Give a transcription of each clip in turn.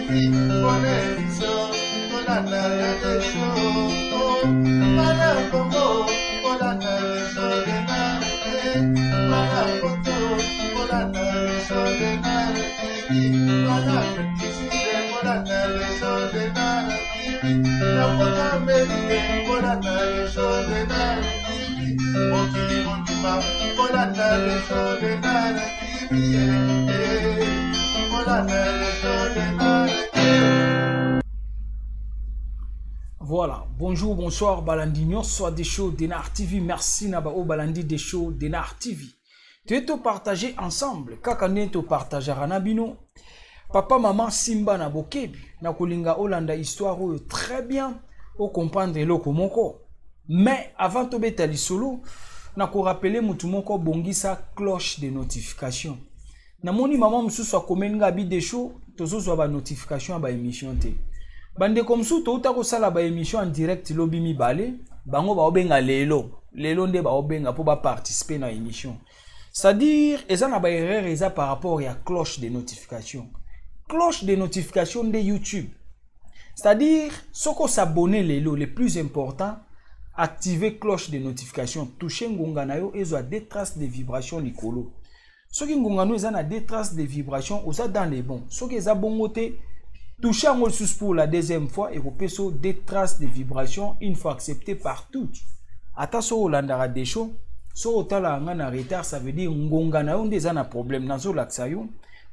Mpona biso tolanda ya Desho, bana Kongo kolanda Desho Denard, bana Poto kolanda Desho Denard TV, bana Afrique kolanda Desho Denard TV, na poto Amerike kolanda Desho Denard TV, mokili mobimba kolanda Desho Denard TV, kolanda Desho Denard. Voilà, bonjour, bonsoir, balandi nyonso Desho Denard TV. Merci na ba o balandi Desho Denard TV. Tu es to partager ensemble, kaka nde to partagera na bino. Papa, maman, simba na bokebi, na kolinga olanda histoire oyo très bien, o comprendre eloko moko. Mais avant tobeta lisolo, na ko rappeler mutu moko bongisa cloche de notification. Namoni mama mosusu akomeli nga abi Desho, tozozwa ba notification ya ba émission te. Bandeko mosusu touta kosala ba émission en direct lobi mibale, bango baobenga lelo lelo nde baobenga mpo baparticipe na émission. C'est-à-dire eza na ba erreur eza par rapport ya cloche de notification. Cloche de notification nde YouTube. C'est-à-dire soki osabonne lelo, le plus important, activer cloche de notification, touche ngonga na yo ezwa deux traces de vibration likolo. Soki ngonga no eza na deux traces de vibration, oza dans les bons. Soki eza bongo te, touche yango lisusu pour la deuxième fois, ekopesa yo deux traces de vibration une fois accepté par toutes. Ata soki olandaka Desho, soki otalaka nga na retard, ça veut dire ngonga na yo nde eza na problème. Nazolakisa yo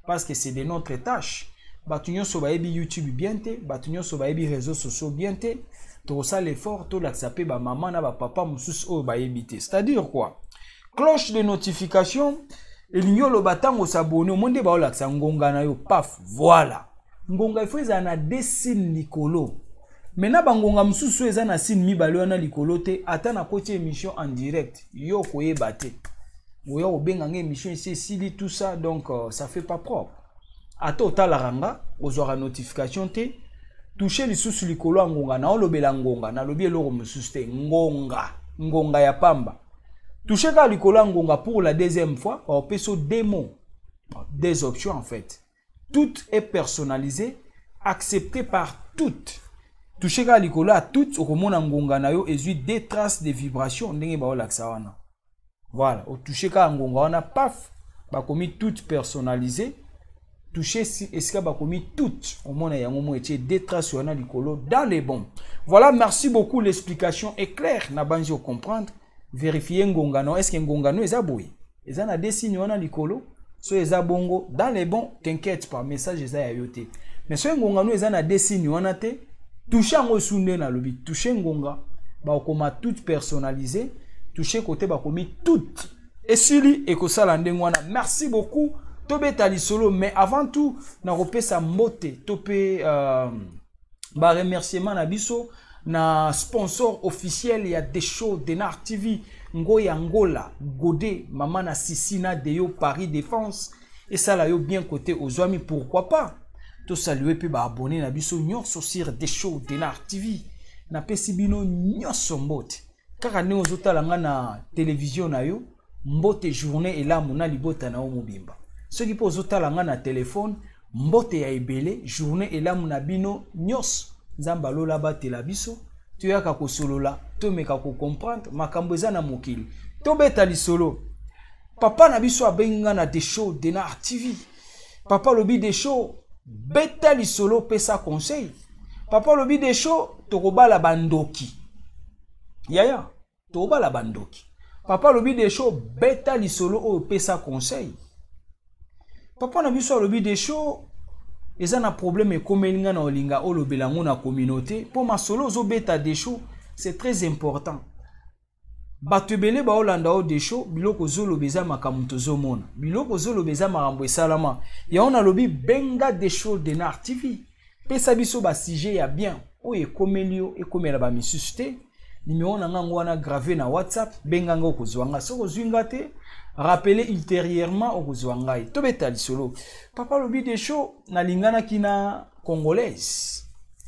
parce que c'est de notre tâche. Bato nyonso bayebi YouTube bien te, bato nyonso bayebi réseaux sociaux bien te. Tokosala effort tolakisa mpe bamama na bapapa mosusu oyo bayebi te. C'est-à-dire quoi? Cloche de notification elingi oloba ntango osabone, omoni nde baolakisa ngonga na yo, paf, voilà. Ngonga ifo ezala na deux signes likolo. Mais na bangonga mosusu oyo eza na signe mibale wana likolo te, ata nakoti émission en direct, yo koyeba te. Oya kobenga nga émission esi esili, tout ça, donc ça fait pas propre. Ata otalaka nga, ozwaka notification te, touche lisusu likolo ya ngonga, na olobela ngonga, nalobi eloko mosusu te, ngonga, ngonga ya pamba. Touche kaka likolo ya ngonga pour la deuxième fois, baopesa yo deux mots, deux options en fait. Tout est personnalisé, accepté par toutes. Touche kaka likolo ya toutes, okomona ngonga na yo ezwi deux traces de vibration ndenge baolakisa wana. Voilà, otouche kaka ngonga wana, paf, bakomi toutes personnalisé. Touche si esika bakomi toutes, omona yango mo etie deux traces wana likolo dans les bons. Voilà, merci beaucoup, l'explication est claire, na banzi o comprendre. Vérifier ngonga no, est-ce que ngonga no eza boye? Eza na deux signes wana likolo, so eza bongo dans les bons, t'inquiète pas, message eza ya yo te. Mais so ngonga no eza na deux signes wana te, touche yango sunde na lobi, touche ngonga bakoma toutes personnalisées, touche côté bakomi toutes. Esili ekosala ndenge wana. Merci beaucoup. Tobeta lisolo, mais avant tout nakopesa mbote to pe ba remerciement na biso na sponsor officiel ya Desho Denard TV, Ngoya Ngola Godé, mama na Sisi na Deyo Paris Défense, esala yo bien côté ozwami, pourquoi pas. To saluer pe ba abonné na biso nyonso sur Desho Denard TV. Napesi bino nyonso mbote. Kaka ndenge ozotala nga na télévision na yo, mbote journée elamu na libota na yo mobimba. Soki mpe ozotala nga na téléphone, mbote ya ebele, journée elamu na bino nyonso. Nzambe alola batela biso, toyaka kosolola, tomeka kocomprendre makambo eza na mokili. Tobeta lisolo. Papa na biso abengi nga na Desho Denard TV. Papa alobi Desho, beta lisolo, pesa conseil. Papa alobi Desho, tokobala bandoki. Yaya, tokobala bandoki. Papa alobi Desho, beta lisolo oyo, pesa conseil. Papa na biso alobi Desho, eza na problème ekomeli nga na olinga olobela ngo na communauté, po masolo ozobeta Desho, c'est très important. Bato ebele baolanda o Desho, biloko ozoloba eza makambo tozomona, biloko ozoloba eza makambo esalama. Yango nalobi benga Desho Denard TV, pesa biso ba sujet ya bien oyo ekomeli yo, ekomela ba misusu te. Numéro na nga ngo wana gravé na WhatsApp, benga nga okozwa nga. Soki ozwi nga te, rappeler ultérieurement okozwa ngai. Tobeta lisolo. Papa alobi Desho, nalinganaki na Congolaise.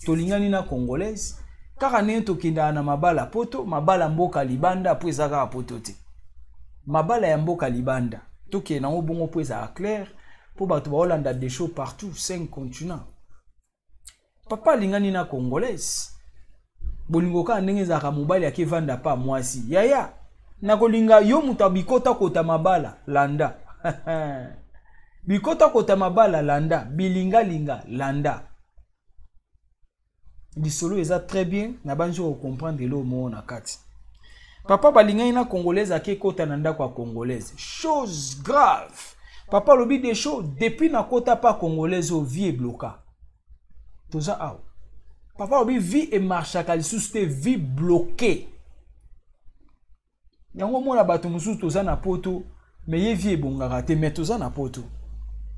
Tolingani na Congolaise. Kaka ndenge tokendaka na mabala poto, mabala mboka libanda, po eza kaka poto te. Mabala ya mboka libanda, tokende nango bongo po ezala clair, po bato baolanda Desho partout, 5 continents. Papa alingani na Congolaise. Bolingo kaka ndenge ezalaka, mobali akevanda pa mwasi. Yaya, nakolinga yo moto abikota kota mabala, landa. Bikota kota mabala, landa. Bilingalinga, landa. Lisolo eza très bien, nabanzi kocomprendre eloko moko na kati. Papa balingani na Congolaise, akekota na ndako ya Congolaise. Chose grave. Papa alobi Desho, depuis nakota pa Congolaise oyo, vie ebloka. Toza awa. Papa alobi vie emarchaka lisusu te, vie bloqué. Yango omona bato mosusu toza na poto, me ye vie ebongaka te, me toza na poto.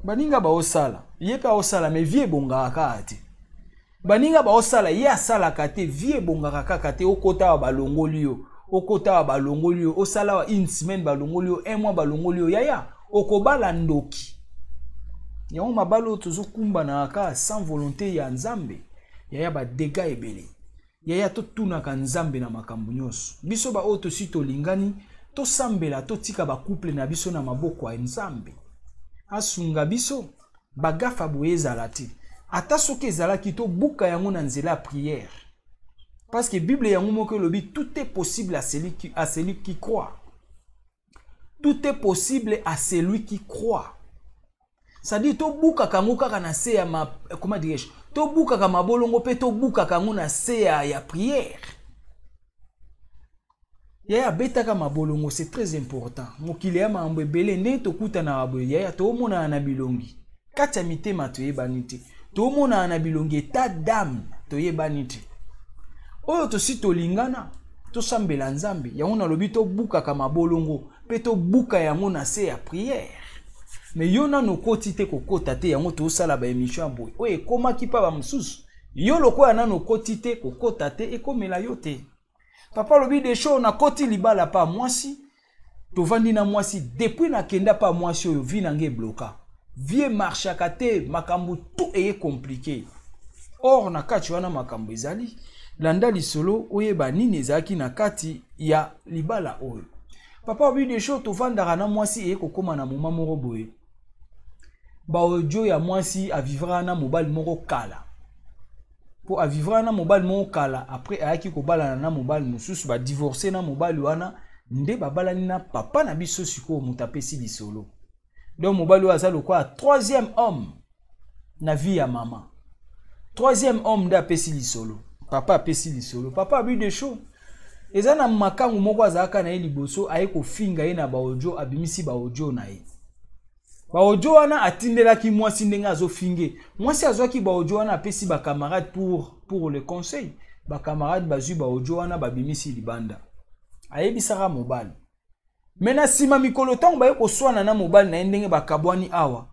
Baninga baosala, ye mpe aosala, me vie ebongaka kaka te. Baninga baosala, ye asalaka te, vie ebongaka kaka te. Okota awa balongoli yo, okota awa balongoli yo, osala awa une semaine balongoli yo, un mois balongoli yo. Yaya, okobala ndoki. Yango mabala oyo tozokumbanaka kaka sans volonté ya Nzambe. Yaya, badega ebele. Yaya, totunaka Nzambe na makambo nyonso. Biso baoyo tosi tolingani, tosambela, totika bacouple na biso na maboko ya Nzambe. Asunga biso, bagafa boye ezala te. Ata soki ezalaki, tobuka yango na nzela ya prière. Parce que Bible yango moko elobi, tout est possible à celui qui croit. Tout est possible à celui qui croit. C'est-à-dire tobukaka yango kaka na se ya ma, comment dirais-je, tobukaka mabolongo mpe tobukaka yango na se ya prière. Yaya, abetaka mabolongo, c'est très important. Mokili ya makambo ebele, ndenge tokutanaka boye, yaya, toomonana na bilongi, kati ya mitema toyebani te. Tomonana na bilongi, état d'âme toyebani te. Oyo tosi tolingana, tosambela Nzambe. Yango nalobi, tobukaka mabolongo mpe tobuka yango na se ya prière. Me yo nano okoti te, kokota te. Yango tosala baémission ya boye oyo ekomaki mpa bamosusu. Yo lokola nano okoti te, kokota te, ekomela yo te. Papa alobi Desho, nakoti libala pa mwasi, tovandi na mwasi. Depuis nakenda pa mwasi oyo, vie na ngai ebloka, vie emarchaka te, makambo tout eye compliqué. Or na kati wana makambo ezali. Landa lisolo, oyeba nini ezalaki na kati ya libala oyo. Papa alobi Desho, tovandaka na mwasi, eye kokóma na moma moko boye, baaudio ya mwasi avivraka na mobali moko kala, mpo avivraka na mobali moko kala, après ayaki kobalana na mobali mosusu, badivorce na mobali wana, nde babalani na papa na biso. Sikoyo moto apesi lisolo, donc mobali oyo aza lokola troisième homme na vie ya mama. Troisième homme nde apesi lisolo. Papa apesi lisolo. Papa abi Desho, eza na makangu moko azalaka na ye liboso, aye kofinga ye na baaudio, abimisi baaudio na ye. Baaudio wana atindelaki mwasi ndenge azofinge. Mwasi azwaki baaudio wana, apesi bacamarade pour le conseil. Bacamarade bazwi baaudio wana, babimisi libanda. Ayebisaka mobali. Me na nsima mikolo, ntango baye koswana na mobali na ye, ndenge bakabwani awa,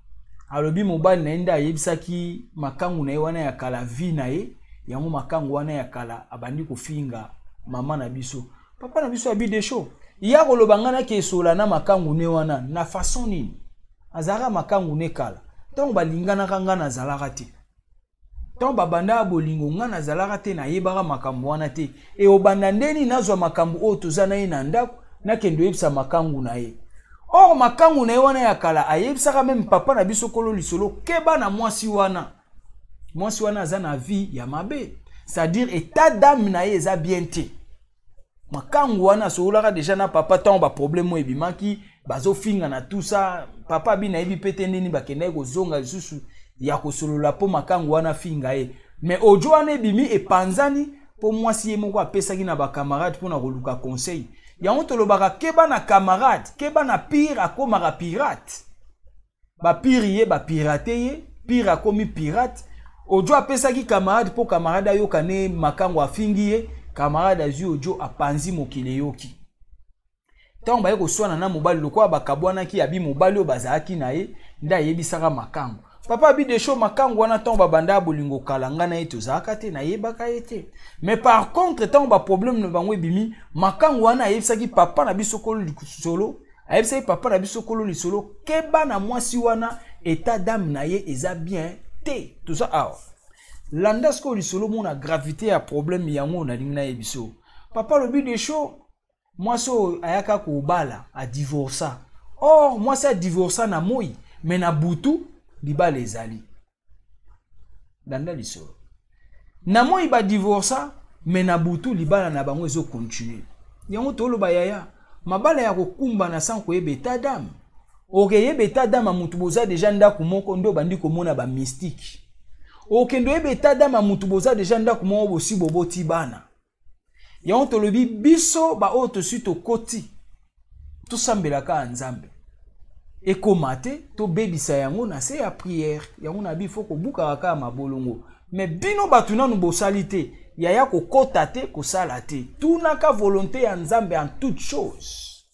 alobi mobali na ye nde ayebisaki makangu na ye wana ya kala vie na ye. Yango makangu wana ya kala abandi kofinga mama na biso. Papa na biso abi Desho, ya koloba ngai naki esola na makangu ne wana na façon nini? Azalaka makangu ne kala, ntango balinganaka ngai nazalaka te, ntango babanda ya bolingo ngai nazalaka te, nayebaka makambo wana te. E obanda ndeni nazwa makambo oyo toza na ye na ndako, nakende oyebisa makangu na ye? Or makangu na ye wana ya kala ayebisaka même papa na biso kolo lisolo, keba na mwasi wana, mwasi wana aza na vie ya mabe, c'est-à-dire état d'âme na ye eza bien te. Makangu wana asololaka déjà na papa ntango baproblème oyo ebimaki, bazofinga na tout ça. Papa abi nayebi mpe te ndeni bakendaki kozonga lisusu ya kosolola mpo makangu wana afinga ye. Mais audio wana ebimi, epanzani, mpo mwasi ye moko apesaki na bacamarade mpona koluka conseil. Yango tolobaka, keba na camarade, keba na pire, akomaka pirate. Bapire ye, bapirate ye, pire akomi pirate. Audio apesaki camarade mpo camarade ayoka ne makango afingi ye. Camarade azwi audio, apanzi, mokili eyoki. Ntango baye koswana na mobali, lokola bakabwanaki, abi mobali oyo bazalaki na ye nde ayebisaka makango. Papa abi Desho, makango wana ntango babanda ya bolingo kala, ngai na ye tozalaka te, nayebaka ye te. Mais par contre, ntango baproblème na bango ebimi, makango wana ayebisaki papa na biso kolo lisolo, ayebisaki papa na biso kolo lisolo, keba na mwasi wana, état d'âme na ye eza bien te. Toza awa, landa sikoyo lisolo, mona gravité ya problème. Yango nalingi nayebi so papa alobi Desho, mwasi oyo ayaka kobala adivorsa. Or mwasi adivorsa na moi, me na butu libala ezali. Landa lisolo. Na moi badivorsa, me na butu libala na bango ezocontinue. Yango toloba yaya, mabala ya kokumbana sans koyeba état d'âme. Okeyeba état d'âme ya mutu, boza deja ndako moko, nde obandi komona bamystike. Okende oyeba état d'âme ya mutu, boza deja ndako moko, bosi boboti bana. Yango tolobi biso baoyo tosi tokoti, tosambelaka ya Nzambe ekóma te, tobebisa yango na se ya prière. Yango na bi fo kobukaka kaka mabolongo. Me bino bato nanu bosali te, yaya, kokɔta te, kosala te. Tunaka volonté ya Nzambe en toute chose,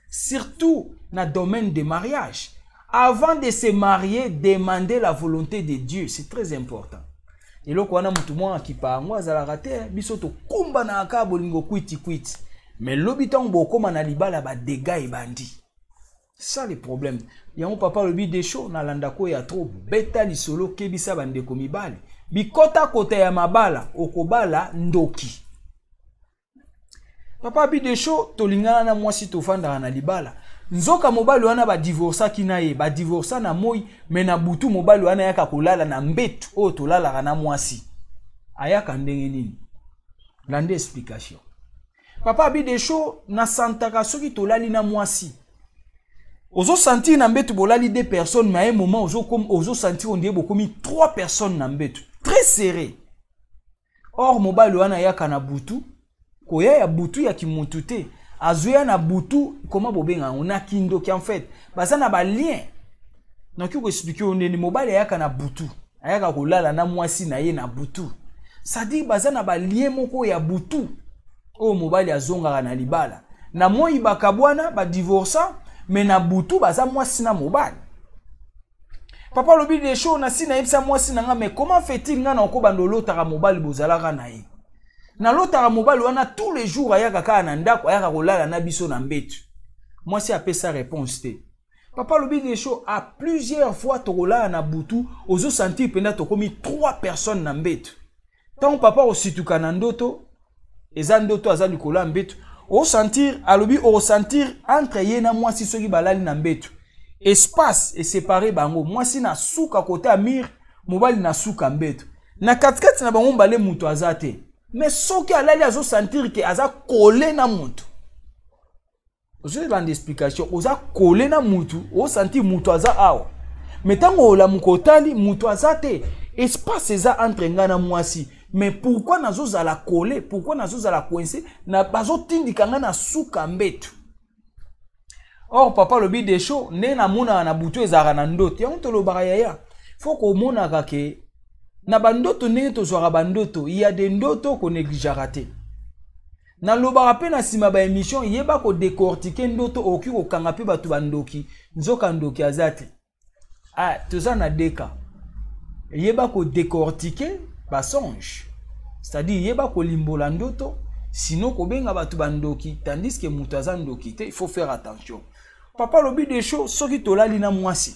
surtout na domaine de mariage. Avant de se marier, demander la volonté de Dieu, c'est très important. Eloko wana motu moko akipa yango azalaka te. Biso tokumbanaka kaka bolingo kwiti kwiti, mais lobi ntango bokóma na libala, badega ebandi. Ça le problème. Yango papa alobi: Desho, nalandako ya trop, beta lisolo, kebisa bandeko mibali bikotakota ya mabala, okobala ndoki. Papa abi: Desho, tolingana na mwasi, tofandaka na libala. Nzoka mobali wana badivorsaki na ye, badivorsa na moi, me na butu mobali wana ayaka kolala na mbetu oyo tolalaka na mwasi. Ayaka ndenge nini? Lande explication. Papa abi: Desho, nasantaka soki tolali na mwasi, ozosentir na mbetu bolali deux personnes, mais à un moment ozosentir on dirait bokomi trois personnes na mbetu, très serré. Or mobali wana ayaka na butu, koya ya butu ya kimutu te, azoya na butu koma bobenga yango na kindoki. En fait baza na balien. Nakoki koexpliquer oyo ndeni mobali ayaka na butu, ayaka kolala na mwasi na ye na butu, c'est-à-dire baza na balien moko ya butu oyo mobali azongaka na libala. Na moi bakabwana, badivorsa, me na butu baza mwasi na mobali. Papa alobi: Desho, nasi nayebisa mwasi na nga, mais comment fait-il nga na okobanda olotaka mobali bozalaka na ye? Nalotaka mobali wana tous les jours, ayaka kaka na ndako, ayaka kolala na biso na mbetu. Mwasi apesa réponse te. Papa alobi: Desho, à plusieurs fois tokolala na butu, ozosentir mpenza tokomi trois personnes na mbetu. Ntango papa osituka na ndoto, eza ndoto, aza likolo ya mbetu, osentir, alobi osentir entre ye na mwasi, soki balali na mbetu, espace esepare bango, mwasi na suka kote ya mur, mobali na suka mbeto, na katikati na bango mbale moto aza te. Mais soki alali, azosentir ke aza collé na moto. Ozolanda explication? Oza collé na mutu, osentir mutu aza awa, mais ntango olamuka, otali, mutu aza te. Espace eza entre ngai na mwasi, mais pourquoi nazozala collé? Pourquoi nazozala coincé na bazotindika ngai na suka mbeto? Or papa alobi: Desho, ndenge namonaka na butu ezalaka na ndoto. Yango tolobaka yaya, fo komonaka ke na bandoto, ndenge tozwaka bandoto ya de ndoto, konégligeaka te. Nalobaka mpe na nsima baémission, yeba kodécortiquer ndoto. Okoki kokanga mpe bato bandoki, nzoka ndoki aza te. Ah, toza na deka. Yeba kodécortiquer basonge, c'est-à-dire yeba kolimbola ndoto, sinon kobenga bato bandoki tandis que moto aza ndoki te. Il faut faire attention. Papa alobi: Desho, soki tolali na mwasi,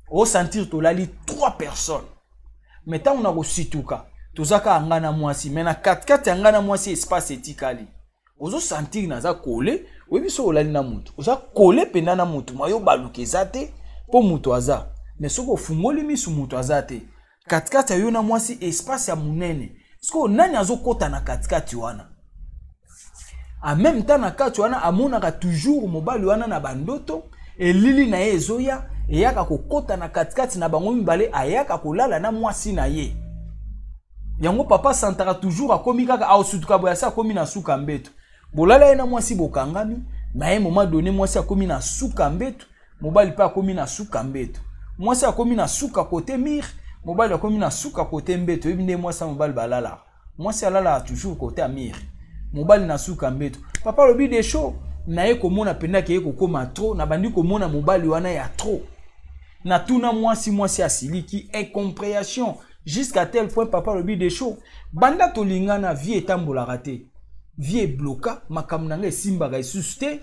osentir tolali trois personnes, mais ntango na kosituka, toza kaka nga na mwasi, mais na katikati ya nga na mwasi espace etikali. Ozosentir naza collé. Oyebi so olali na motu, oza collé mpenza na motu, ma yo baluka eza te mpo moto aza, mais soki ofungoli misu, moto aza te. Katikati ya yo na mwasi espace ya monene. Sikoyo nani azokɔta na katikati wana? En même temps, na kati wana amonaka toujours mobali wana na bandoto, elili na ye ezoya, eyaka kokɔta na katikati na bango mibale, ayaka kolala na mwasi na ye. Yango papa santaka toujours akomi kaka aosutuka boye, asi akomi na suka mbeto. Bolala ye na mwasi, bokangami na ye, moment donné mwasi akomi na suka mbeto, mobali mpe akomi na suka mbeto. Mwasi akomi na suka kote mur, mobali akomi na suka kote mbeto. Oyebi nde mwasi ya mobali balalaka, mwasi alalaka toujours kote ya mur, mobali na suka mbeto. Papa alobi: Desho, naye komona mpenza ke ye kokóma trop, nabandi komona mobali wana ya trop. Natuna mwasi, mwasi asiliki, incompréhension jusqu'à tel point. Papa alobi: Desho, banda tolingana, vie etambolaka te, vie ebloka, makambo na ngai esimbaka lisusu te,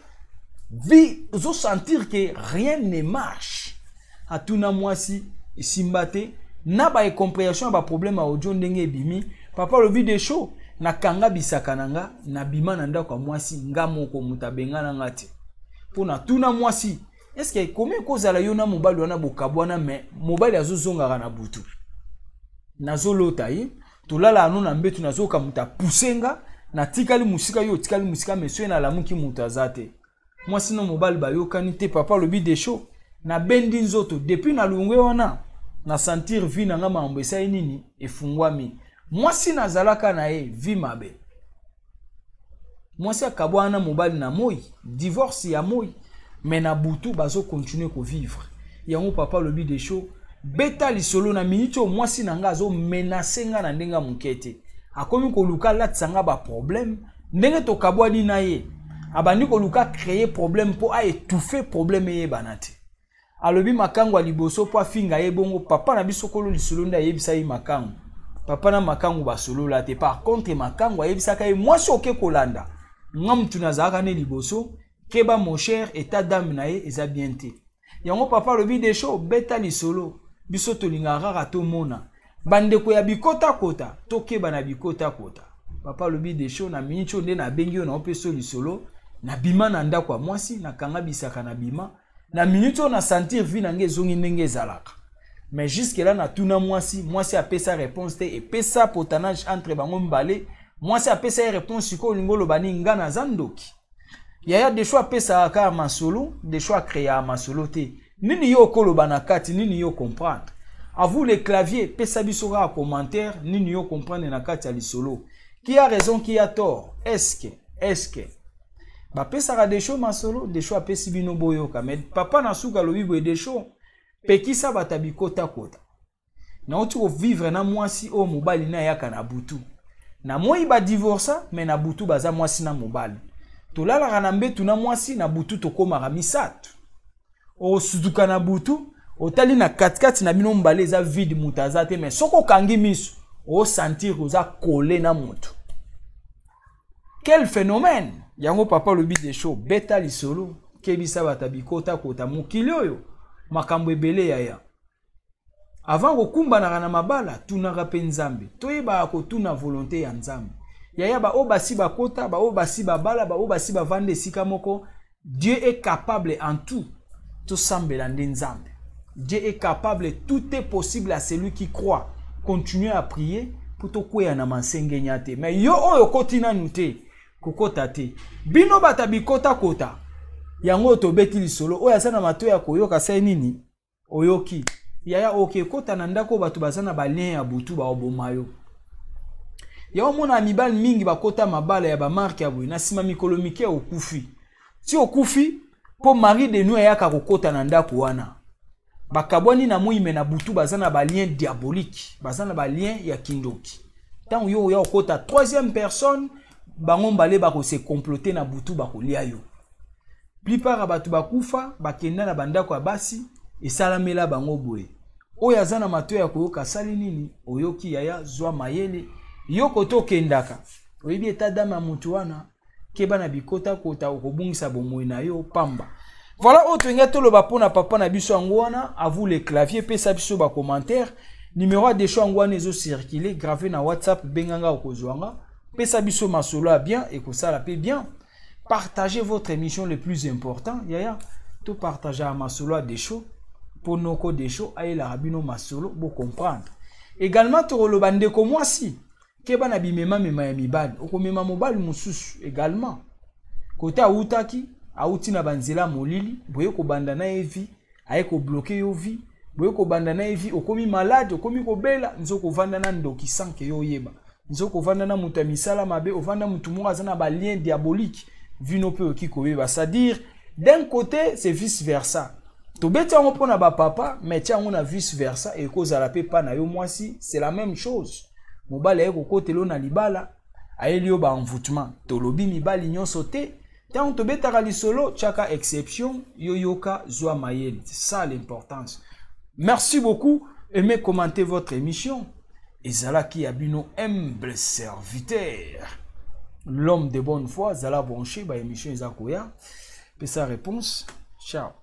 vie ozosentir ke rien ne marche. Atuna mwasi, esimba te, na baincompréhension ya baproblème ya audio ndenge ebimi. Papa alobi: Desho, nakanga bisaka na nga, nabima na ndako ya mwasi nga moko, moto abengana nga te. Mpo natuna mwasi: eske komi ekozala yo na mobali wana bokabwana, me mobali azozongaka na butu, nazolota ye? Tolala ano na mbetu, nazoyoka moto apuse nga, natikali mosika, yo otikali mosika, mais soki nalamuki moto aza te. Mwasi na mobali bayokani te. Papa alobi Desho, nabendi nzoto depuis nalongwe wana, na sentir vie na nga makambo esali nini, efungwami. Mwasi nazalaka na ye vie mabe, mwasi akabwana na mobali na moi, divorce ya moi, mais na butu bazokontinue kovivre yango. Papa alobi Desho, beta lisolo na miniti oyo, mwasi na nga azomenace nga na ndenge ya moke te, akomi koluka alatisa nga baproblème. Ndenge tokabwani na ye, abandi koluka créer problème mpo aétouffe problème eyebana te. Alobi makango ya liboso mpo afinga ye bongo, papa na biso kolo lisolo nde ayebisa ye makango. Papa na makango basolola te. Par contre makango ayebisaka ye mwasi oke kolanda nga mutu nazalaka ne liboso, keba mon cher, état d'âme na ye eza bien te. Yango papa alobi Desho, beta lisolo, biso tolingaka kaka tomona bandeko ya bikotakota, tokeba na bikotakota. Papa alobi Desho, na miniti oyo nde nabengi yo na opesa lisolo, nabima na ndako ya mwasi, nakanga bisaka, nabima na minute oyo, na sentir vie na ngai ezongi ndenge ezalaka. Mais jusque là natuna mwasi, mwasi apesa réponse te. Epesa potanage entre bango mibale, mwasi apesa ye réponse. Sikoyo olingi oloba nini? Nga naza ndoki? Yaya Desho apesaka kaka masolo, Desho acréaka masolo te. Nini yo okoloba na kati? Nini yo comprendre? À vous les claviers, pesa biso kaka commentaire, nini yo comprendre na kati ya lisolo? Qui a raison, qui a tort? Est-ce que bapesaka Desho masolo? Desho apesi bino, boyoka. Mais papa na suka alobi boye: Desho, pekisa bato ya bikotakota. Nauti kovivre na mwasi oyo mobali na ayaka na butu, na moi badivorsa, mais na butu baza mwasi na mobali. Tolalaka na mbetu na mwasi, na butu tokomaka misato. Osutuka na butu, otali na katikati na bino mibale eza vide, moto aza te, mais soki okangi miso, osentir oza collé na moto. Quel phénomène! Yango papa alobi Desho, beta lisolo, kebisa bato ya bikotakota. Mokili oyo makambo ebele yaya. Avant kokumbanaka na mabala, tunaka mpe Nzambe. Toyebaka kotuna volonté ya Nzambe. Yaya, baoyo basi bakota, baoyo basi babala, baoyo basi bavanda esika moko, Dieu est capable en tout. Tosambela nde Nzambe. Dieu est capable, tout est possible à celui qui croit. Continuez à prier mpo tokwea na mansengenya te. Mais yo oyo okoti nanu te, kokota te. Bino bato bikotakota, yango oyo tobeti lisolo. Oyo aza na matoi ya koyoka, sai nini oyoki? Yaya, oke ekota na ndako bato baza na balien ya butu, baoboma yo. Ya omona mibali mingi bakota mabala ya bamarke ya boye, na nsima mikolo mike okufi. Ti okufi mpo mari de nuit ayaka kokota na ndako wana. Bakabwani na moi, mais na butu baza na balien diabolique, baza na balien ya kindoki. Ntango yo oya okota troisième personne, bango mbale bakose comploter na butu, bakolia yo. Plupart ya bato bakufa bakenda na bandako ya basi, esalamela bango boye. Oyo aza na matoi ya koyoka, asali nini? Oyoki yaya, zwa mayele. Yo kote okendaka, oyebi état d'âme ya motu wana, keba na bikotakota, okobungisa bomoi na yo pamba. Voilà oyo tolingi toloba mpona papa na biso yango wana. À vous les claviers, pesa biso bacommentaire. Numéro ya Desho yango wana ezocircule grave na WhatsApp, benganga, okozwanga. Pesa biso masolo ya bien, ekosala mpe bien. Partagez votre émission, le plus important yaya, topartage ya masolo ya Desho mpo noko Desho ayelaka bino masolo, bocomprendre. Également tokoloba ndeko mwasi, keba na bimemamema ya mibali. Okomema mobali mosusu également kote awutaki, awuti na banzela molili, boye kobanda na ye vie, aye kobloquer yo vie, boye kobanda na ye vie, okomi malade, okomi kobela nzoko, ovanda na ndoki sans que yo oyeba. Nzoko ovanda na moto ya misala mabe, ovanda motu moko aza na balien diabolique, vino mpe okoki koyeba. C'est-à-dire d'un côté c'est vice versa. Tobeti yango mpona bapapa, mais tia yango na vice versa, ekozala mpe pa na yo mwasi, c'est la même chose. Mobali aye kokotela yo na libala, ayeli yo baenvoûtement. Tolobi mibali nyonso te. Ntango tobetaka lisolo, tiaka exception. Yo yoka, zwa mayele, c'est ça l'importance. Merci beaucoup, aimez, commentez votre émission. Ezalaki ya bino humble serviteur, l'homme de bonne foi. Zala branché, baémission eza koya. Pesa réponse. Ciao.